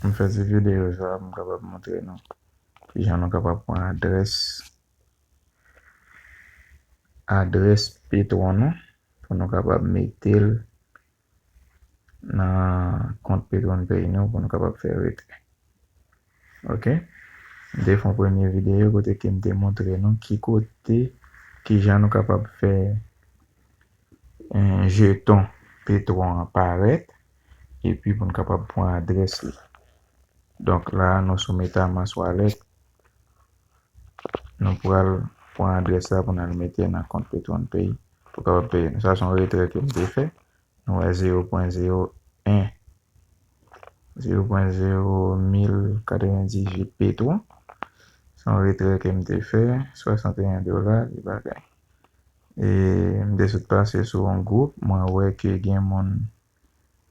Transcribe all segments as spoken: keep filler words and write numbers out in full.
M fè ti videyo sa, m kapab montre nou kijan nou kapab pran adrès, adrès Petron nou, pou nou kapab mete l nan kont Petron Pay nou, pou nou kapab fè retrè. Ok? M te fè yon premye videyo kote ke m te montre nou ki kote, kijan nou kapab fè, eh, jeton Petron an parèt, epi pou n kapab pran adrès li. Donk la, nou sou MetaMask Wallet. Nou pral pran adrès la pou n al mete nan kont Petron Pay pou kapab peye nou. Sa se yon retrè ke m te fè. Nou wè zewo pwen zewo en, zewo pwen zewo mil katrevendizuit Petron. Se yon retrè ke m te fè, swasanteyen dola, li bagay. E m te sot pase sou yon gwoup, mwen wè ke gen moun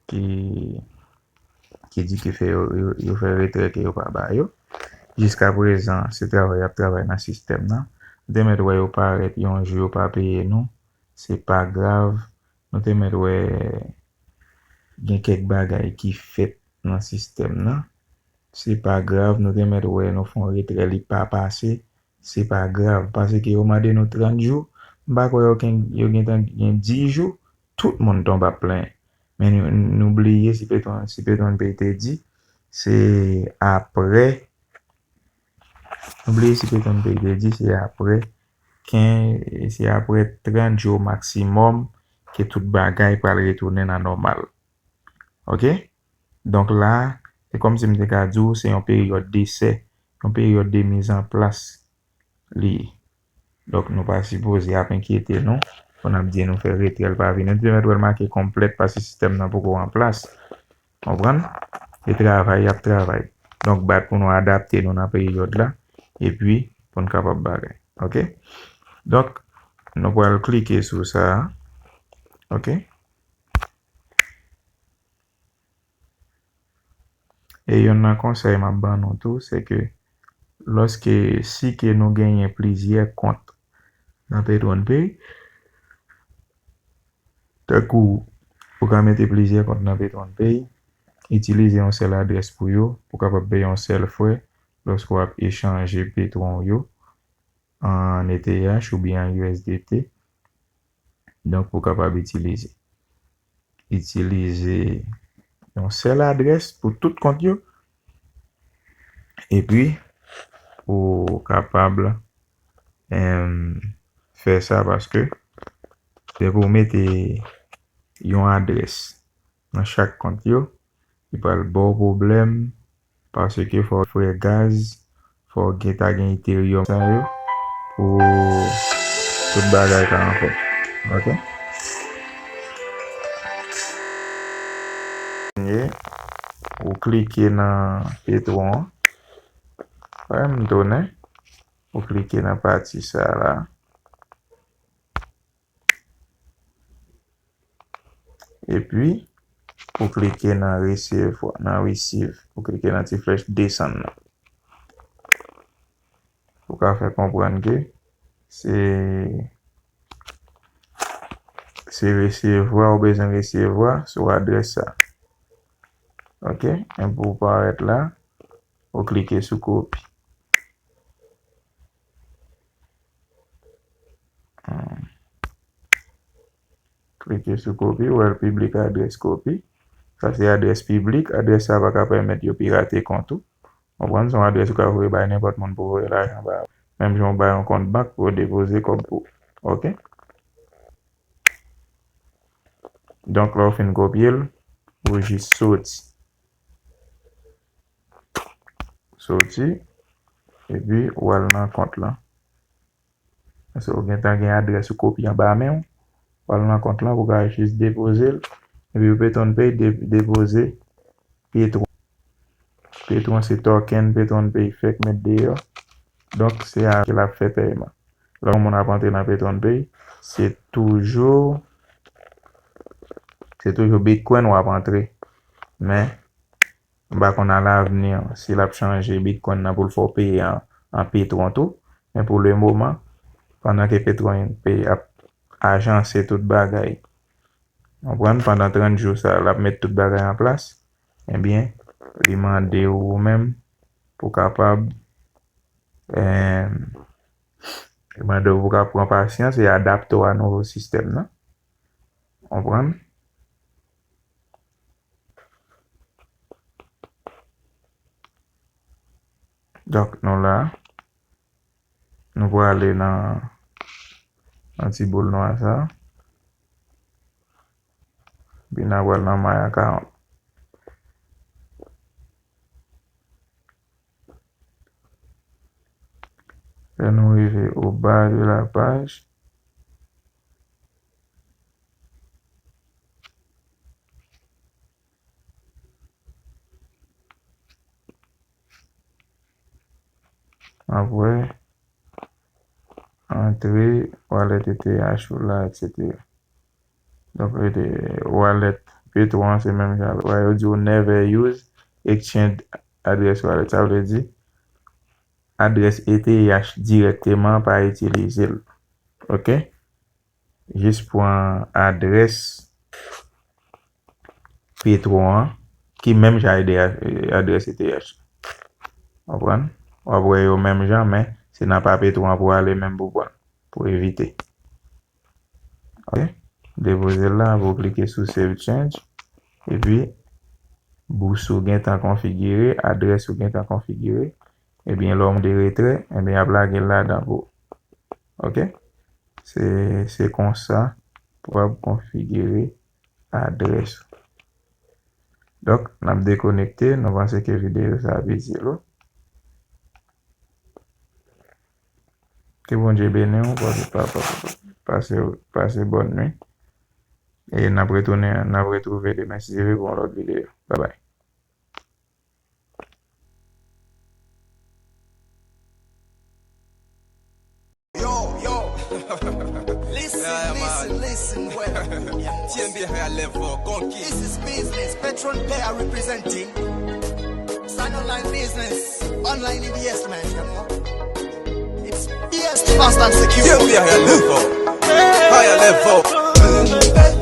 ki, ki di ke fè yo, yo, yo fè retrè ke yo pa ba yo. Jiska prezan, se travay y ap travay nan sistèm nan. Nou te mèt wè yo parèt yon jou, yo pa peye nou. Se pa grav. Nou te mèt wè gen kèk bagay ki fèt nan sistèm nan. Se pa grav, nou te mèt wè nou fè yon retrè, li pa pase. Se pa grav, paske yo mande nou trant jou. M pa kwè yo gen, yo gentan gen dis jou, tout moun tonbe ap plenyen. Men nou, nou bliye si Petron, si Petron Pay te di, se apre, nou bliye si Petron Pay te di, se apre ken, se apre trant jou maksimòm ke tout bagay pral retounen nan nòmal. Ok? Donk la, se kòmsi m te ka di w, se yon peryòd desè, yon peryòd de mizanplas li ye. Donk, nou pa sipoze ap enkyete nou pou n ap di nou fè retrè, l pa vini. Nou te mèt wè l make konplèt paske sistèm nan poko an plas. Konprann? E travay, y ap travay. Donk, bat pou nou adapte nou nan peryòd la, epi pou n kapab bagay. Ok? Donk, nou pral klike sou sa a. Ok? E yonn nan konsèy m ap ban nou tou, se ke lòske, si ke nou genyen plizyè kont nan Petron Pay, tankou ou ka mete plizyè kont nan Petron Pay, itilize yon sèl adrès pou yo, pou kapab peye yon sèl frè lòske w ap echanje Petron w yo an E T H oubyen an U S D T. Donk, pou kapab itilize. Itilize yon sèl adrès pou tout kont yo. Epi, ou kapab, em, fè sa paske depi w mete yon adrès nan chak kont yo, li pral ba w pwoblèm, paske fò w frè gaz, fò w gen, ta gen Ethereum sa yo, pou tout bagay ka anfòm. Ok? Ou klike nan Petron an. Wè, m tounen. Ou klike nan pati sa la. Epi, ou klike nan resevwa, nan receive. Ou klike nan ti flèch desann nan. Ou ka fè konprann ke se, se resevwa, ou bezwen resevwa sou adrès sa. Ok? Epi ou parèt la, ou klike sou kopi. Hmm. Klike sou kopi, ou wè l piblik adrès kopi. Sa se adrès piblik. Adrès sa pa ka pèmèt yo pirate kont ou. Konprann? Se yon adrès ou ka voye bay nenpòt moun pou voye lajan ba yo. Menm jan w bay yon kont bank pou yo depoze kòb pou ou. Ok? Donk, lè w fin kopye l, ou jis soti. Soti, epi w al nan kont lan. Paske w gentan gen adrès ou kopi anba men w. W al nan kont lan pou w ka jis depoze l. Epi Petron Pay de-, depoze Petron. Petron se token Petron Pay fèk met deyò. Donk, se avèk l ap fè pèyman. Lè yon moun ap antre nan Petron Pay, se toujou, se toujou Bitcoin w ap antre. Men, m pa konn alavni, si l ap chanje Bitcoin nan pou l fè w peye an, an Petron tou. Men pou le moman, pandan ke Petron Pay ap ajanse tout bagay, konprann, pandan trant jou sa, l ap met tout bagay an plas, ebyen, li mande w ou menm pou kapab, eh, li mande w pou ka pran pasyans e adapte w a nouvo sistèm nan. Konprann? Donk, nou la. Nou prale nan, nan ti boul nwa sa. Epi n a pral nan My Account. Lè nou rive au bas de la page, apre, antre wallet E T H ou la, et cetera. Donk, rete wallet Petro an, se menm jan l. Wè, yo di w never use exchange address wallet. Sa vle di, adrès E T H dirèkteman, pa itilize l. Oke? Jis pran adrès Petro an, ki menm jan ede a-, adrès E T H. Konprann? W ap wè yo menm jan, men se nan pa Petro an pou ale menm pou pran, pou evite. Oke? Depoze l la, pou klike sou Save Change. Epi, bous ou gentan konfigire, adrès ou gentan konfigire. Ebyen, lè w mande retrè, ebyen, y ap lage l ladan pou ou. Oke? Se, se konsa pou w ap konfigire adrès ou. Donk, n ap dekonekte, nou panse ke videyo sa ap itil ou. Ke Bondye beni w, pa-, pa-, pa-, pase, pase bòn nuit. E n ap retounen, n ap retwouve demen si Dye vle pou yon lòt videyo. Babay. Yo, yo. Listen, listen, listen well. T M B higher level, Gonky. This is business. Petron Player representing Sun Online Business. Online E B S, man. It's B S Fast and Secure. T M B higher level. Higher level.